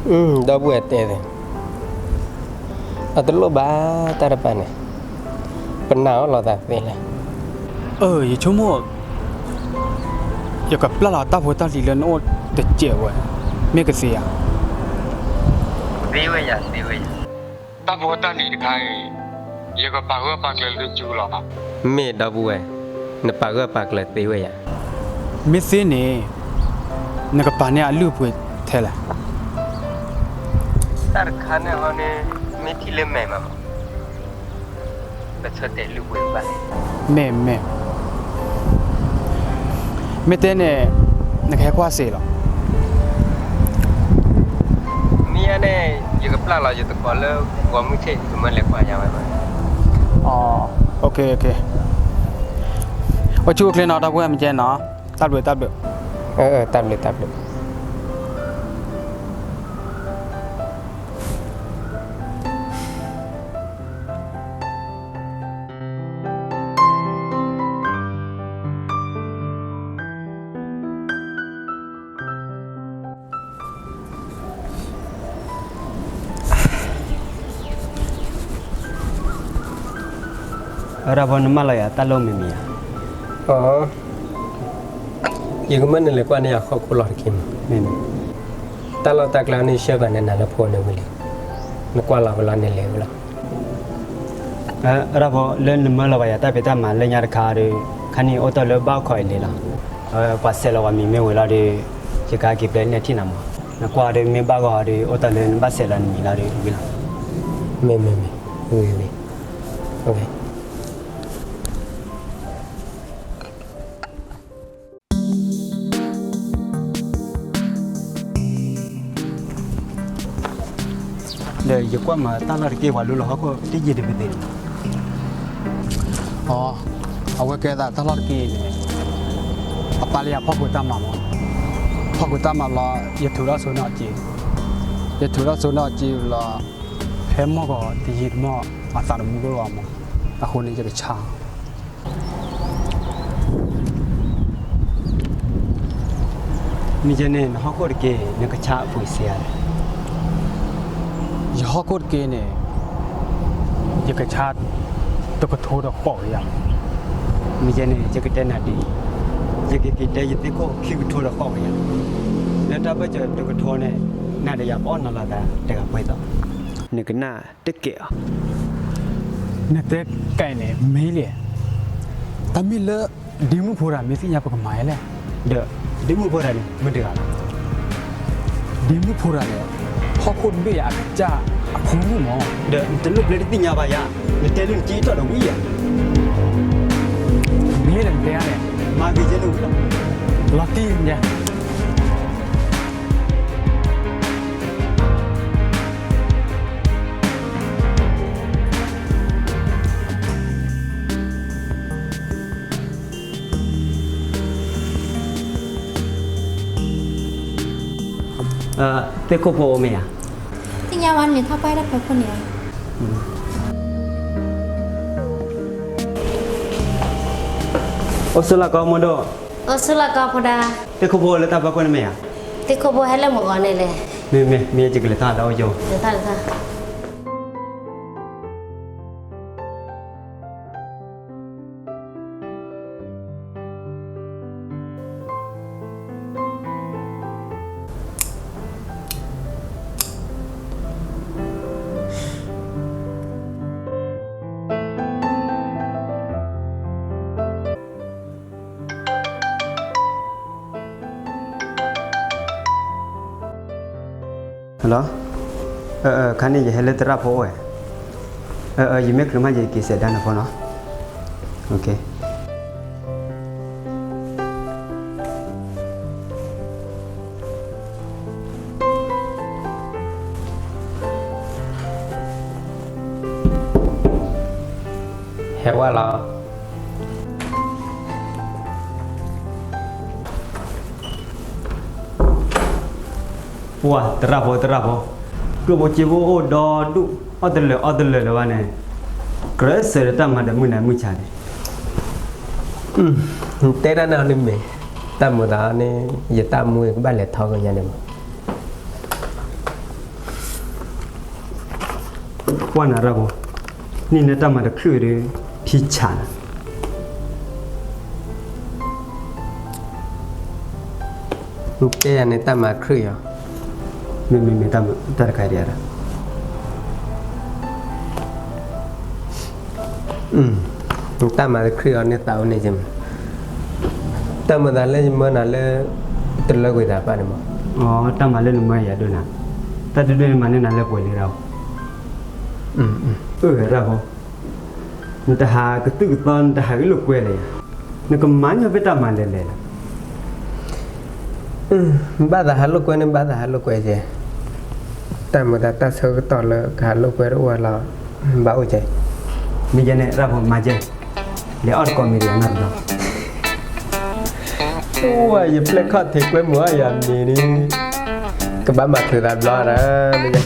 ဒီပုၢ်ဝဲၢ်တဲသ့, အတလိၣ်ဘၣ်တၢ်တဖၣ်န့ၣ်, ပနာ်အီၤလိာ်သးသ့လဲၣ်. အၢ ယဆိကမိၣ် ယကပျၢ်လီၤတၢ်ဖိတၢ်လံၤလၢနအိၣ်တစဲးဝဲ, မ့ၢ်ကသ့ဧါ. သ့ဝဲယၤ, သ့ဝဲယၤ. တၢ်ဖိတၢ်လံၤတခါအံၤ ယကပာ်ဂၢၢ်ပာ်ကျၢၤလၢယူလီၤ. မ့ၢ်ဒီပုၢ်ဝဲၢ်, နပာ်ဂၢၢ်ပာ်ကျၢၤသ့ဝဲယၤ. မ့ၢ်သ့န့ၣ် နကပာ်န့ၢ်အလုၢ်အပှ့ၤထဲလဲၣ်. တၢ်တခါန့ၣ်ဟီန့ၣ် မ့ၢ်ထံၣ်လၢမဲာ်မးမး ပဆၢတဲာ်လုၢ်ပှ့ၤဘၣ်. မ့ၢ်မ့ၢ်, မ့ၢ်တဲန့ၣ် နကဟဲကွၢ်စ့ၢ်လီၤ. မ့ၢ်ယၤန့ၣ် ယကပျၢ်လီၤယသကိးလၢ ဂီၤမုၢ်ဆ့ၣ် ယကမၢလဲၤကွၢ်ယၤဝဲဘၣ်. အိၣ်ခ့ အိၣ်ခ့, အိၣ်ဆူၣ်အိၣ်ချ့နီၤ ဒီပုၢ်ဝဲၢ်မ့ၢ်ကဲနီၤ, တၢ်ဘျုးတၢ်ဘျုး. တၢ်ဘျုးတၢ်ဘျုး. အရၣ်ဖိ နမၢလီၤယၤတၢ်လီၢ်မံၤမံၤဧါ. ယကမၢနလဲၤကွၢ်န့ၢ်ယဟီၣ်ခိၣ်လီၢ်တက့ၢ်မး. တၢ်လီၢ်တၢ်ကျဲန့ၣ် ဆှၢဘၣ်နၤနၤလၢဖိန့ၣ်ဝံၤလံ, နကွၢ်လီၤဝဲလီၤ နလဲၤဝဲလီၤ. အရၣ်ဖိ လၢနမၢလီၤဘၣ်ယၤတၢ်ဖံးတၢ်မၤလၢညါတခါဒီး ခါန့ၣ်အိၣ်တ့ၢ်လၢဘၣ်ခီအံၤလံလီၤ. ပှၤဆဲးလီၤဝဲမံၤမ့ၢ်ဝံၤလီၤဒီး ယကဟဲက့ၤပျဲန့ၢ်ထံၣ်နၤမး. နကွၢ်ဒီးမ့ၢ်ဘၣ်ဂီၤဒီး အိၣ်တ့ၢ်လၢနဘၣ်ဆဲးလီၤနမံၤလီၤဒီးဝံၤလီၤ. မ့ၢ်မ့ၢ်မ့ၢ်, ဝံၤဝံၤ, ဒီးယကွၢ်မၤတၢ်လီၢ်တက့ၢ် ပှၤလူလီၤဟီၣ်ခိၣ်တယံာ်တမံၤသ့ၣ်န့ၣ်. အီ, အဝဲကဲသးတၢ်လီၢ်တက့ၢ်န့ၣ် အပာ်လၢယၤဖီၣ်ဃုာ်တၢ်မၤမး, ဖီၣ်ဃုာ်တၢ်မၤဘျီ ယထုးထီၣ်စိန့ၢ်အီၤက့, ယထုးထီၣ်စိန့ၢ်အီၤက့ဘျီ ဖဲမီၢ်ဂီၤတယံာ်တမီၢ် အသးတမူဒိၣ်လီၤမး, အဃိန့ၣ်ယကဆါ မ့ၢ်ယဲန့ၣ် နဟီၣ်ခိၣ်တက့ၢ် နကဆါအပှ့ၤစ့ဧါလဲၣ်. ယဟီၣ်ခိၣ်တက့ၢ်န့ၣ် ယကဆါတကထိဒီးဃိးကယၤ. မ့ၢ်ယဲန့ၣ် ယကတဲနၤဒ်အံၤ, ယကက့ၤတဲယသ့ၣ်ခိၣ်ခံကထိဒီးဃိးကယၤ, လၢတၢ်ဘၢၣ်စၢၤတကထိန့ၣ် နၤဒီးယၤပအီၣ်နီၤလီၤသးတဂၤပှဲၤသိး, နကနၣ်တကဲးအီၤ. နတဲကဲန့ၣ် မ့ၢ်လဲၣ်, တၢ်မ့ၢ်လၢ ဒ့မုၣ်ဖိတဂၤမ့ၢ်သ့ၣ်ညါပကမၤလဲၣ်. ဒီး ဒ့မုၣ်ဖိတဂၤန့ၣ် မတၤတဂၤလဲၣ်. ဒ့မုၣ်ဖိတဂၤန့ၣ် ဟီၣ်ခိၣ်တဘ့ၣ်အကစၢ်အဖိမုၣ်မး. ဒီးနတလိၣ်ဘျၢတသ့ၣ်ညါဘၣ်ယၤ, နတဲလၢနက့ထီၣ်ဒီးဝံၤယၤ, မ့ၢ်လဲၣ်နတဲဧါန့ၣ်, မၤဂ့ၤယဲန့ၣ်ဝံၤလီၤ, လီၤတံၢ်ညါ. သ့ၣ်ခိၣ်ဖိအိၣ်မ့ၢ်ဧါ. သ့ၣ်ညါဝဲန့ၣ် ထီၣ်ပၢၢ်တၢ်ဖီခိၣ်န့ၣ်. အိၣ်ဆူၣ်လီၤကီမိၢ်ဒိၣ်. အိၣ်ဆူၣ်လီၤကီဖိဒါ. သ့ၣ်ခိၣ်ဖိလၢတၢ်ဖီခိၣ်န့ၣ်မ့ၢ်ဧါ. သ့ၣ်ခိၣ်ဖိဟဲလၢမုၢ်ဂီၤန့ၣ်လဲၣ်. မ့ၢ်မ့ၢ်မ့ၢ် ယကလဲၤထီၣ်လၢအအိၣ်ယိာ်. လဲၤထီၣ်လဲၤထီၣ်. ဟဲလီၤ, ခါန့ၣ်ယဟဲလၢသရၣ်ဖိအိၣ်ဝဲ, ယမ့ၢ်ချုးမးယက့ၤစဲးဒါနၤဖိနီၤ. ဟဲဝဲလီၤ. ပှၤသရၣ်ဖိသရၣ်ဖိ, ကျိၣ်ဖိစ့ဖိအိၣ်ဒီဒူၣ်, အီၣ်တလၢာ်အီတလၢာ်လၢၤဘၣ်န့ၣ်, ကြၢးစၢၤဒီးတၢ်မၤဒီးမုၢ်နၤမုၢ်ဆါန့ၣ်. နတဲတၢ်န့ၣ်အီၤန့ၣ်မ့ၢ်, တၢ်မူသးန့ၣ် ယတၢ်မူကဘၣ်လဲၤထီၣ်ကညါန့ၣ်မး. ကွၢ်နၤရၣ်ဖိ, န့ၢ်နတၢ်မၤတချုးဒီး ဖံဆးနၤ. နတဲယၤန့ၣ်တၢ်မၤတချုးအီၤ, မ့မ့မ့ၢ်တၢ်တခါဒံးဧါ. တၢ်မၤတချုးအီၤန့ၢ်သးအိၣ်န့ၣ်ကမး, တၢ်မၤသးလၢယမၢနၤလၢ တလၢကွံာ်သးပာ်န့ၣ်မး. တၢ်မၤလၢနမၢယၤဒိၣ်နၤ, တၢ်ဒိၣ်ဒိၣ်န့ၣ်မၤန့ၢ်နၤလၢပှဲၤလံရၣ်ဖိ. အၢ ရၣ်ဖိ, နတဟးကသုၣ်ကသီ နတဟးဂ့ၢ်လိာ်ကွဲလၢၤယၤ, နကမၤညီဖဲတၢ်မၤလဲၢ်လဲၢ်လီၤ. ဘၣ်သးဟးလိာ်ကွဲန့ၣ် ဘၣ်သးဟးလိာ်ကွဲကဲ, တၢ်မၤသးတၢ်ဆၢကတီၢ်လၢကဟးလိာ်ကွဲတအိၣ်လီၤ, ဘၣ်အိၣ်ကဲ. မ့ၢ်ယဲန့ၣ်ရၣ်ဖိမၤကဲ, လဲၤအီၣ်တကိးမံၤဒံးအနီၢ်တဘျီ. အိၣ်ဝဲ ယပျဲၢ်ခီၣ်ထံးကွဲမုာ်အီၣ်ယၤမံၤန့ၣ်, ကဘၣ်မၤချုးသးဘျီဒီး,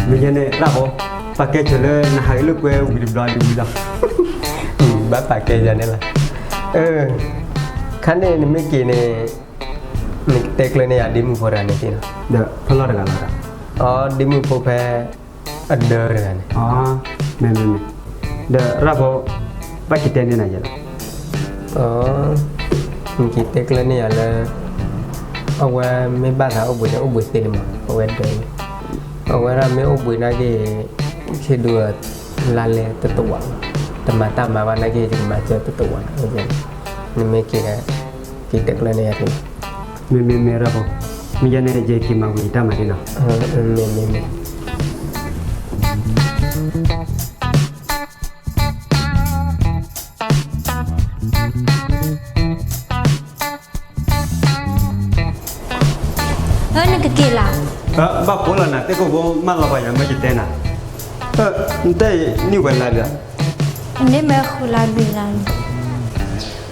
မ့ၢ်ယဲန့ၣ်ရၣ်ဖိ, ပာ်ကဲဆိးလၢနဟးဂ့ၢ်လိာ်ကွဲဝံၤတဘျီဒံးဝံၤလီၤ. ဘၣ်ပာ်ကဲယၤန့ၣ်လီၤ. ခါန့ၣ်နမ့ၢ်က့ၤန့ၣ်, နကတဲကျၢၤန့ၢ်ယၤဒ့မုၣ်ဖိတဂၤန့ၣ်သ့လီၤ. ဒီးဖဲလီၢ်တဂၤလီၤ. အဒ့မုၣ်ဖိဖဲ အဒၢတဂၤန့ၣ်. မ့ၢ်မ့ၢ်မ့ၢ်, ဒီးရၣ်ဖိ, ဘၣ်ကတဲန့ၢ်နၤယဲလီၤ. နက့ၤတဲကျၢၤန့ၢ်ယၤလၢ အဝဲမ့ၢ်ဘၣ်သးအိၣ်ဘှံးန့ၣ် အိၣ်ဘှံးသ့လံမး အဝဲဒၢ, အဝဲဒၣ်မ့ၢ်အိၣ်ဘှံးနာ်က့ၤ, ဆ့ဒိၣ်လါလဲတတဝး, တမၤတၢ်မၤဘၣ်နာ်က့ၤ ယကမၤစၢၤတတဝး, နမ့ၢ်က့ၤဒီး, က့ၤတဲကျၢၤန့ၢ်ယၤလီၤ. မ့ၢ်မ့ၢ်မ့ၢ်ရၣ်ဖိ, မ့ၢ်ယဲန့ၣ် ယက့ၤမၤဝံၤယတၢ်မၤဒ်နီၤ. မ့ၢ်မ့ၢ်မ့ၢ် နကက့ၤလီၤ. ဘၣ်ဖိလီၤနၤ သ့ၣ်ခိၣ်ဖိမၢလီၤပှၤယၤမ့ၢ်ယတဲနၤ, နတဲနံၣ်ဝဲလါဒီး, န့ၣ်မ့ၢ်ဃုလါဘ့ၣ်လါ,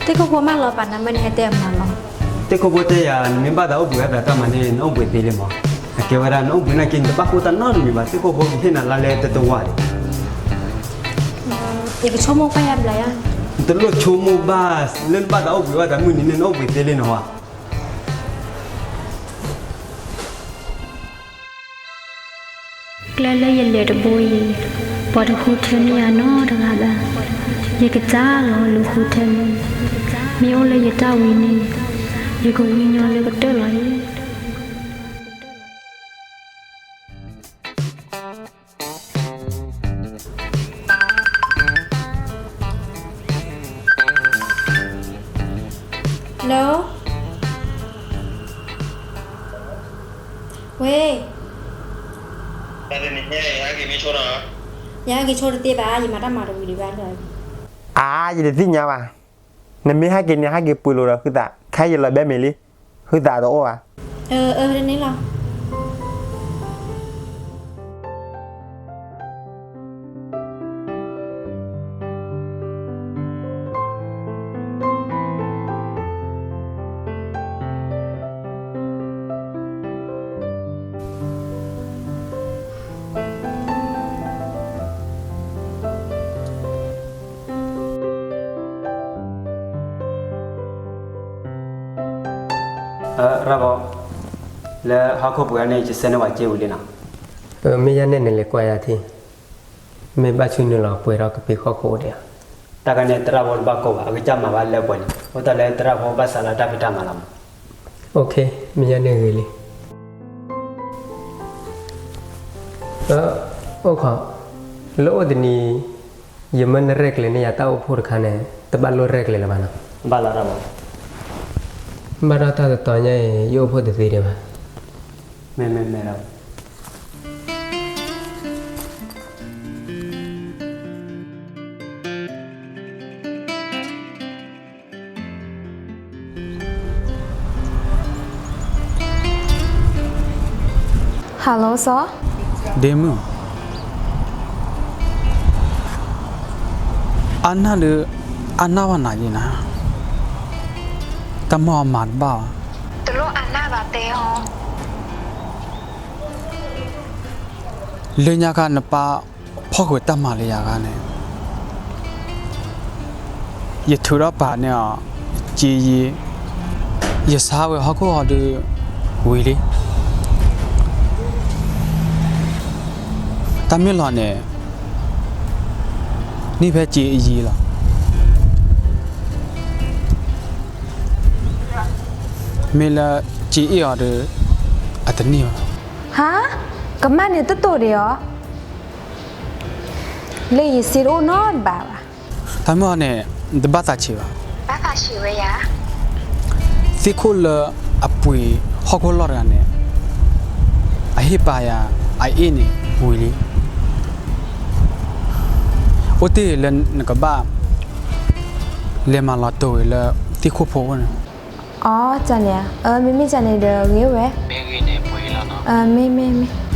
သ့ၣ်ခိၣ်ဖိမၢလီၤပှၤနၤမ့ၢ်နဟဲတဲအမၤလီၤ. သ့ၣ်ခိၣ်ဖိတဲယၤ နမ့ၢ်ဘၣ်သးအိၣ်ဘှံးဝဲသးတၢ်မၤန့ၣ် နအိၣ်ဘှံးသ့လံမး, အကဲဝဲဒၣ်နအိၣ်ဘှံးနာ်က့ၤ နတဘၣ်ဃိတၢ်နီတမံၤဘၣ်, သ့ၣ်ခိၣ်ဖိကဟ့ၣ်နၤလါလဲတတဝးလံ. ယကဆိကမိၣ်ကွၢ်ယၤဘျီယၤ, နတလိၣ်ဆိကမိၣ်ဘၣ်, လၢနဘၣ်သးအိၣ်ဘှံးဝဲသးမုၢ်နံၤန့ၣ် နအိၣ်ဘှံးသ့လံနဟါ. ကျဲလၢယလဲၤတဘိအံၤ, ပှၤတဃုထၢန့ၢ်ယၤနီတဂၤဘၣ်, ယကစၢ်လီၤလူၤဃုထၢန့ၣ်, မ့ၢ်အိၣ်လၢယတၢ်ဝံၤန့ၣ်, ယကဝံညီလၢကတၢၢ်လီၤအံၤ. ဟဲလီၤ, ဝ့ၢ်, ယဟဲက့ၤဆိတသ့ဘၣ်, ယမၤတၢ်မၤတဝံၤဒံးဘၣ်လၢ, အါ ယတသ့ၣ်ညါဘၣ်, နမ့ၢ်ဟဲက့ၤန့ၣ် ဟဲက့ၤပှ့ၤလိာ်ဒီးဟုသး, ခဲအံၤယလီၤဘဲမ့ၤလံ, ဟုသးတအိၣ်ဘၣ်. အၢ အၢ န့ၣ်လီၤ. ရၣ်ဖိ, လၢဟီၣ်ခိၣ်ပူၤန့ၣ် ယဆှၢန့ၢ်ဝဲစ့ဝံၤလံနီၤ. မ့ၢ်ယဲန့ၣ်နလဲၤကွၢ်ယၤထံ, မ့ၢ်ဘၣ်ဆူနုာ်လီၤပှဲၤထီၣ်ကပ့ၤဟီၣ်ခိၣ်အိၣ်ဒံးဧါ. တၢ်ခါန့ၣ် သရၣ်ဖိတဘၣ်ကိၢ်ဘၣ်, အကစၢ်မၤဘၣ်လၢပှဲၤလံ, အဃိသတးလၢသရၣ်ဖိဘၣ်စးလၢတၢ်ဖံးတၢ်မၤလီၤမး. မ့ၢ်ယဲန့ၣ်ဂ့ၤလံ. အိၣ်ခိး, လၢအိၣ်တနံၤ, ယမၢနရဲၣ်ကျဲၤန့ၢ်ယၤတၢ်အိၣ်ဖှိၣ်တခါန့ၣ် တဘၣ်လိၣ်ရဲၣ်ကျဲၤလၢၤဘၣ်နီၤ. ဘၣ်လီၤတၢ်ဘၣ်. ဘၣ်ဒီးတၢ်တတီၤညါအံၤ ယအိၣ်ဖှိၣ်တသ့ဒံးဘၣ်. မ့ၢ်မ့ၢ်မ့ၢ်ဒီး Hello စီၤ, ဒ့မုၣ်, အနၢ်ဒီး အနၢ်ဘၣ်နၤယံၤနၤ, တၢ်မၤအမၤတဘၣ်ဘၣ်. တလိၣ်အနၢ်ဘၣ်တဲအီၤ. လၢညါခါနပၢ်ဖီၣ်ဃုာ်တၢ်မၤလၢယၤဂၤန့ၣ်, ယထုးထီၣ်ပာ်န့ၢ်အီၤ, က့ယံၤ, ယဆါဝဲဟီၣ်ခိၣ်ဟီဒုးဝံၤလံ. တၢ် တၢ်မ့ၢ်လီၤန့ၣ် န့ၢ်ဖဲစ့အယံၤလီၤ. မ့ၢ်လၢစ့အ့ၣ်အီၤဒီး အတန့ၢ်ဘၣ်. ဟါ, ကမၣ်န့ၣ်တတိာ်ဒံးဧါ. လၢယစ့တအိၣ်နီတဘ့ၣ်ဘၣ်. တၢ်မ့ၢ်အီၤန့ၣ် တဘၣ်သးဆံးဘၣ်. သ့ၣ်ခိၣ်လၢအပှ့ၤဟီၣ်ခိၣ်လီၢ်တဂၤန့ၣ် အဟ့ၣ်ပာ်ယၤ အအ့ၣ်န့ၣ်ဝံၤလံ. အိၣ်တ့ၢ်လၢနကဘၣ် လဲၤမၤလီၤတိၢ်ဝဲလၢသ့ၣ်ခိၣ်ဖိအအိၣ်န့ၣ်. အီ န့ၣ်ဧါ, မ့မ့ၢ်န့ၣ်ဒီးဂ့ၤဝဲ. မ့ၢ်, မ့ၢ်, မ့ၢ်.